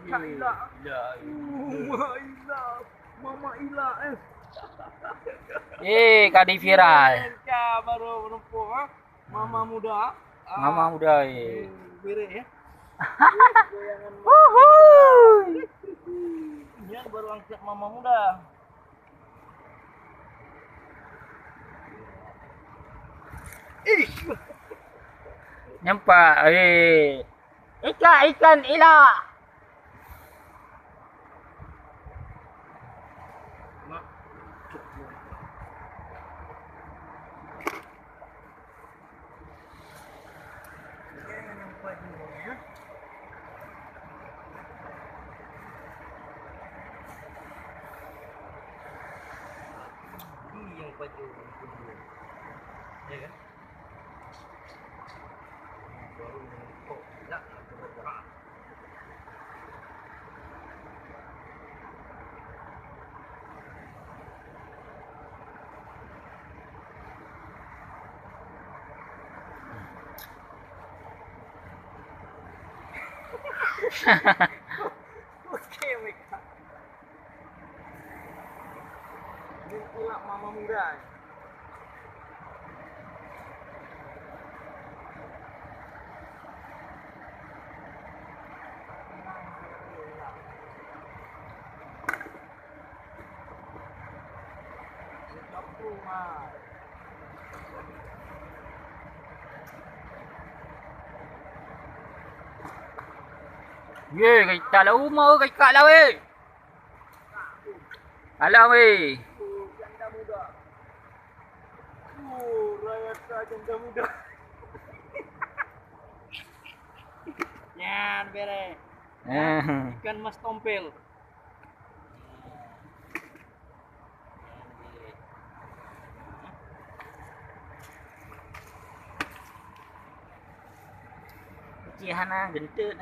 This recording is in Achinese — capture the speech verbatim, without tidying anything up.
Kak Ila. Ila. Mama Ila. Mama Ila, eh. Eh, ka di viral. Ka baru menumpuk, ha? Mama muda. Ah. Mama muda, eh. Eh, berek, ya. Goyangan mama muda. Wuhui. Nyan baru angkat mama muda. Ih. Nampak, eh. Ikan, ikan ila. Ini yang paling penting. Ya kan? Oke, weh. Ini pula mama muda. Ye, ka ita lam rumoh, ka ita lam, weh. Alah, weh. Nyan, bereh. Eh. Ikan mas tompel. Cih hana genteut.